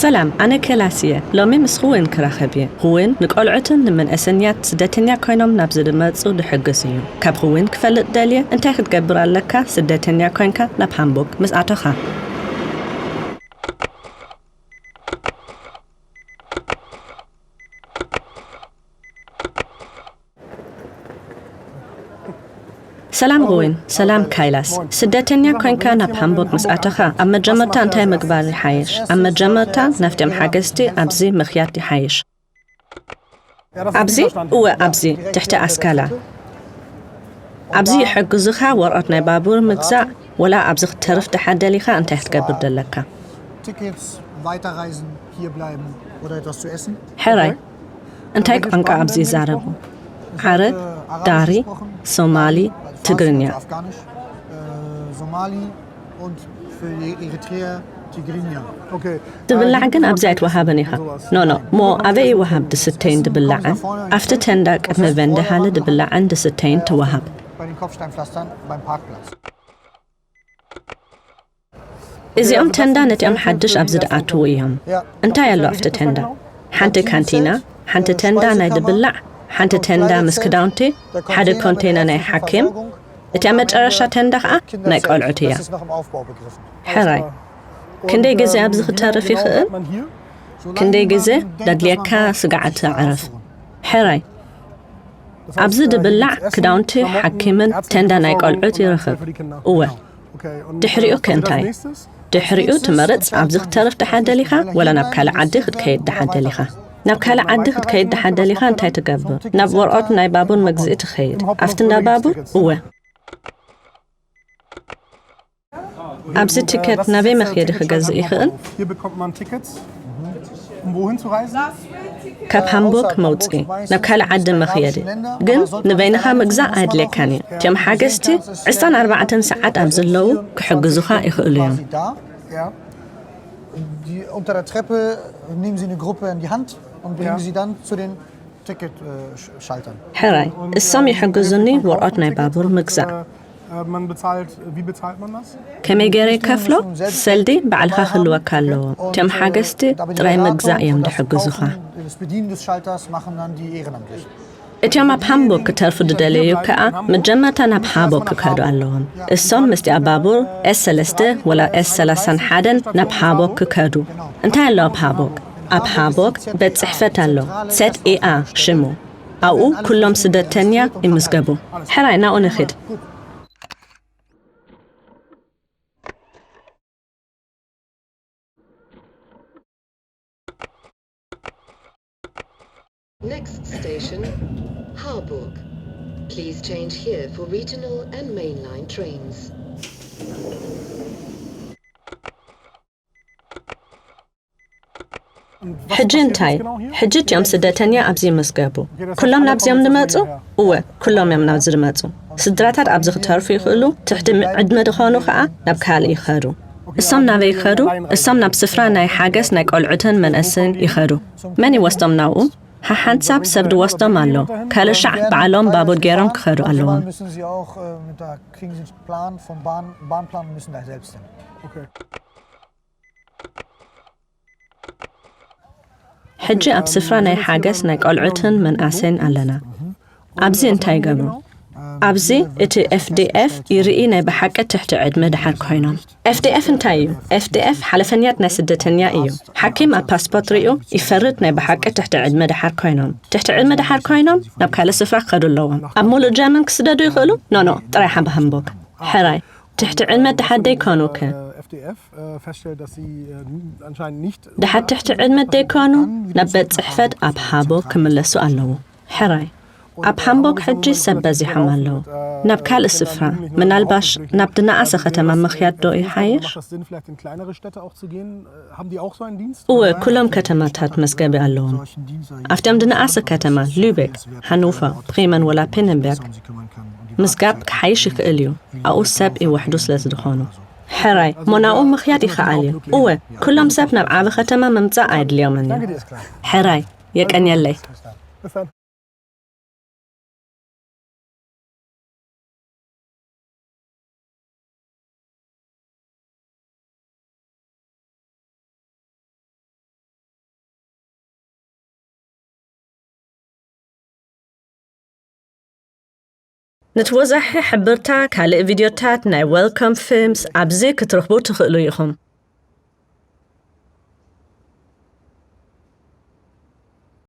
ሰላም፣ ኣነ ኬላስ እየ። ሎሚ ምስ ኹዌን ክራኸብ እየ። ኹዌን ንቆልዑትን ንመንእሰኛት ስደተኛ ኮይኖም ናብ ዝመጹ ድሕግዝ እዩ። ካብ ኹዌን ክፈልጥ ደልየ፣ እንታይ ክትገብር ኣለካ ስደተኛ ኮይንካ ናብ ሃምቡርግ ምስ ኣተኻ? ሰላም ሩዊን፣ ሰላም ካይላስ። ስደተኛ ኮይንካ ናብ ሃምቡርግ ምስ ኣተኻ፣ ኣብ መጀመርታ እንታይ ምግባር ይሓይሽ? ኣብ መጀመርታ ናብቶም ሓገዝቲ ኣብዚ ምኽያድ ይሓይሽ። ኣብዚ? እወ፣ ኣብዚ፣ ትሕቲ ኣስካላ። ኣብዚ ይሕግዙኻ ወረቐት ናይ ባቡር ምግዛእ፣ ወላ ኣብዚ ክትተርፍ ደሓር ደሊኻ እንታይ ክትገብር ደለካ? Tickets, weiterreisen, hier bleiben oder etwas zu essen? ሕራይ፣ እንታይ ቋንቋ ኣብዚ ይዛረቡ? ዓረብ፣ ዳሪ፣ ሶማሊ፣ ትግርኛ። Somali und für die Eritreer Tigrinya. ድብላዕ ግን ኣብዚ ኣይትወሃብን ኢኻ። ኖ፣ ኖ፣ ሞ ኣበይ ይወሃብ ድስተይን ድብላዕን? ኣብቲ ተንዳ ቅድሚ ቨንደሃለ ድብላዕን ድስተይን ትወሃብ። Bei den Kopfsteinpflastern beim Parkplatz. እዚኦም ተንዳ ነቲኦም ሓድሽ ኣብዚ ድኣትዉ እዮም። እንታይ ኣሎ ኣብቲ ተንዳ? ሓንቲ ካንቲና፣ ሓንቲ ተንዳ ናይ ድብላዕ፣ ሓንቲ ተንዳ ምስ ክዳውንቲ፣ ሓደ ኮንቴና ናይ ሓኪም፣ እቲኣ መጨረሻ ተንዳ ኸኣ ናይ ቆልዑት እያ። ሕራይ፣ ክንደይ ግዜ ኣብዚ ክተርፍ ይኽእል? ክንደይ ግዜ ደድልየካ ስጋዕ ትዕረፍ? ሕራይ፣ ኣብዚ ድብላዕ፣ ክዳውንቲ፣ ሓኪምን ተንዳ ናይ ቆልዑት ይረኽብ። እወ። ድሕሪኡ ከ እንታይ? ድሕሪኡ ትመርጽ፣ ኣብዚ ክትተርፍ ደሓር ደሊኻ፣ ወላ ናብ ካልእ ዓዲ ክትከይድ ደሓር ደሊኻ? ናብ ካልእ ዓዲ ክትከይድ ደሓር ደሊኻ እንታይ ትገብር? ናብ ወረቐት ናይ ባቡር መግዝኢ ትኸይድ። ኣብቲ እንዳ ባቡር? እወ። ኣብዚ ቲከት ናበይ መኽየዲ ክገዝእ ይኽእል? Hier bekommt man Tickets, um wohin zu reisen? ካብ ሃምቡርግ መውፅኢ፣ ናብ ካልእ ዓዲ መኽየዲ። ግን ንበይንኻ ምግዛእ ኣየድልየካን እዩ። እቲኦም ሓገዝቲ ዕስራን ኣርባዕተን ሰዓት ኣብ ዘለዉ ክሕግዙኻ ይኽእሉ እዮም። Quasi da, ja. Die, unter der Treppe nehmen sie eine Gruppe in die Hand und bringen sie dann zu den Ticket, äh, Sch-, Schaltern. ሕራይ፣ እሶም ይሕግዙኒ ወረቐት ናይ ባቡር ምግዛእ። Äh, man bezahlt, wie bezahlt man das? ከመይ ገይረ ይከፍሎ? ሰልዲ ባዕልኻ ክህልወካ ኣለዎ። እቶም ሓገዝቲ ጥራይ ምግዛእ እዮም ድሕግዙኻ። Das Bedienen des Schalters machen dann die Ehrenamtlichen. እቶም ኣብ ሃምቡርግ ክተርፉ ድደለዩ ከኣ መጀመርታ ናብ ሃቦ ክከዱ ኣለዎም። እሶም ምስቲ ኣብ ባቡር ኤስ ሰለስተ ወላ ኤስ ሰላሳን ሓደን ናብ ሃቦ ክከዱ። እንታይ ኣሎ ኣብ ሃቦ? ኣብ ሃቦ ቤት ጽሕፈት ኣሎ። ሴት ኤ ኣ ሽሙ። ኣብኡ ኩሎም ስደተኛ ይምዝገቡ። ሕራይ ናብኡ ንኺድ። Next station, Harburg. Please change here for regional and mainline trains. ሕጂ እንታይ? ሕጂ እቲኦም ስደተኛ ኣብዚ ይምዝገቡ። ኩሎም ናብዚኦም ድመጹ? እወ፣ ኩሎም እዮም ናብዚ ድመጹ። ስድራታት ኣብዚ ክተርፉ ይኽእሉ፣ ትሕቲ ሚ-፣ ዕድመ ድኾኑ ኸኣ ናብ ካልእ ይኸዱ። እሶም ናበይ ይኸዱ? እሶም ናብ ስፍራ ናይ ሓገዝ ናይ ቆልዑትን መንእሰይን ይኸዱ። መን ይወስዶም ናብኡ? ሓሓንሳብ ሰብ ድወስዶም ኣሎ። ካልእ ሻዕ ባዕሎም ባቡር ገይሮም ክኸዱ ኣለዎም። Müssen sie auch, äh, mit der, kriegen sie einen Plan vom Bahn-, Bahnplan und müssen da selbst hin. ሕጂ ኣብ ስፍራ ናይ ሓገዝ ናይ ቆልዑትን መንኣሰይን ኣለና። ኣብዚ እንታይ ይገብሩ? ኣብዚ እቲ ኤፍ ዲ ኤፍ ይርኢ ናይ ብሓቂ ትሕቲ ዕድመ ድሓር ኮይኖም። ኤፍ ዲ ኤፍ እንታይ እዩ? ኤፍ ዲ ኤፍ ሓለፈኛት ናይ ስደተኛ እዩ። ሓኪም ኣብ ፓስፖርት ሪኡ ይፈርድ ናይ ብሓቂ ትሕቲ ዕድመ ድሓር ኮይኖም። ትሕቲ ዕድመ ድሓር ኮይኖም ናብ ካልእ ስፍራ ክኸዱ ኣለዎም። ኣብ ሙሉእ ጀርመን ክስደዱ ይኽእሉ? ኖ፣ ኖ፣ ጥራይ ሓብ ሃምቡርግ። ሕራይ። ትሕቲ ዕድመ ድሓር ደይኮኑ ከ? Äh, F D F, äh, feststellt, dass sie, äh, n-, anscheinend nicht, äh, ድሓር ትሕቲ ዕድመ ደይኮኑ ናብ ቤት ጽሕፈት ኣብ ሃቦ ክምለሱ ኣለዉ። ሕራይ፣ ኣብ ሃምቡርግ ሕጂ ሰብ በዚሖም ኣለዉ። ናብ ካልእ ስፍራ፣ ምናልባሽ ናብ ድነኣሰ ከተማ ምኽያድ ዶ ይሓይሽ? Macht das Sinn, vielleicht in kleinere Städte auch zu gehen? Äh, haben die auch so einen Dienst? እወ፣ ኩሎም ከተማታት መዝገቢ ኣለዎም። ኣብቶም ድነኣሰ ከተማ፣ ሉቤክ፣ ሃኖቨር፣ ብሬመን ወላ ፔነንበርግ፣ ምዝጋብ ክሓይሽ ይኽእል እዩ። ኣብኡ ሰብ ይውሕዱ ስለ ዝኾኑ። ሕራይ፣ እሞ ናብኡ ምኽያድ ይከኣል እዩ። እወ፣ ኩሎም ሰብ ናብ ዓቢ ከተማ ምምጻእ ኣየድልዮምን እዩ። ሕራይ፣ የቀንየለይ። ንትወዛሒ ሕብርታ ካልእ ቪድዮታት ናይ Welcome Films ኣብዚ ክትረኽቡ ትኽእሉ ኢኹም።